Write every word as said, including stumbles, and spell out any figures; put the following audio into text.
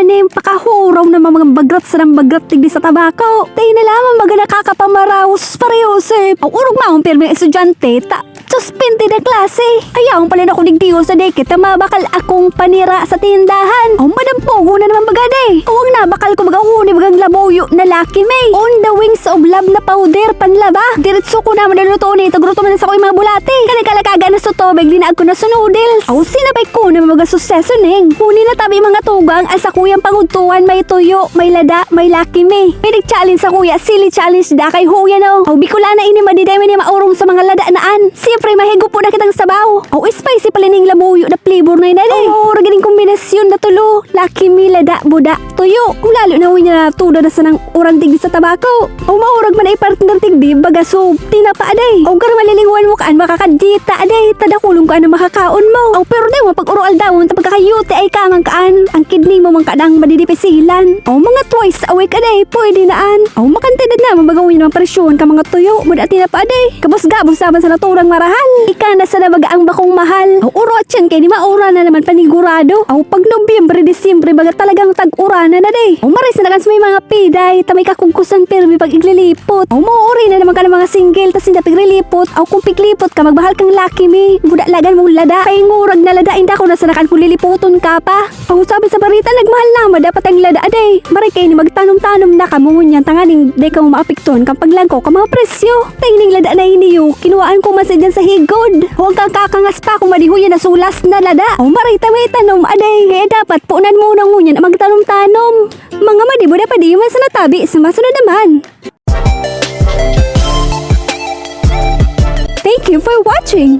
Ning pakahuraw na mga bagrat sa nang bagrat digdi sa tabako. Tayo na lamang mga nakakapamaraos, Pare Joseph. Ang urog maong pirmi estudyante, ta suspended ang klase. Kaya ang pala na ko digdi sa dikit na mabakal akong panira sa tindahan. Ang madampugo na naman baga de. Awang nabakal ko baga huni bagang labuyo na Lucky Me. On the wings of love na powder panlaba. Diretso ko na maluluto ni ito, guruto man sa ko yung mga bulati. Kanakalakaga na sa tubig, dinaag ko na sa noodles. Aw, sinabay ko na mga suseso ning. Huni na tabi mga tugang, ang sakuyang pagudtuhan, may tuyo, may lada, may Lucky Me. May nag-challenge sa kuya, sili challenge da kay huya no. Aw, Bicolana ini madiday man ni maurong sa mga lada naan. Siyempre, mahigo po na kitang sabaw. Aw, spicy pala ning labuyo na flavor na yun, ade. Aw, maurag ining kombinasyon na tulo. Lucky Me, lada, buda, tuyo. Kung lalo na, huya na tuda na sanang urang digdi sa tabako. O maurag man ay partner digdi, baga so, tinapa aday. O gar malilingwan mo kaan, makakadita aday, tadakulong ka na makakaon mo. O pero di mo pag-uro aldawon, ta pagkakayuti ay kamang kaan, ang kidney mo man kadang madidipisilan. O mga twice a week aday, pwede naan. O makantidad na, mabagaw yun ang presyon ka mga tuyo, mud at tinapa aday. Gabos-gabos naman sa naturang marahal. Ika na sana baga ang bakong mahal. O uro at yan kay di maura na naman panigurado. O pag Nobyembre, Disyembre, baga talagang tag-uranan na di. O maray sa nakan sa may mga piday, ta may kakugkusan pirmi pag iglilipot. O mauri na naman ka ng mga single, tas hindi piglilipot. O kung piglipot ka, magbahal kang Lucky Me. Buda lagan mong lada. Paingurag na lada, inda ko na sa nakan kung liliputon ka pa. O sabi sa barita, nagmahal na, dapat ang lada aday. Maray kayo ni magtanom-tanom na kamo ngunyan, tanganing di ka mo maapektuhan kang paglangko ka mga presyo. Taining lada na iniyo, kinuhaan ko man sa dyan sa higod. Huwag kang kakangas pa kung madihuyan na sulas na lada. O maray ta may tanom, aday. Kaya dapat punan mo na ngunyan ang magtanom-tanom. Mga madibo na padiyo man sa natabi, sa masunod naman. Thank you for watching!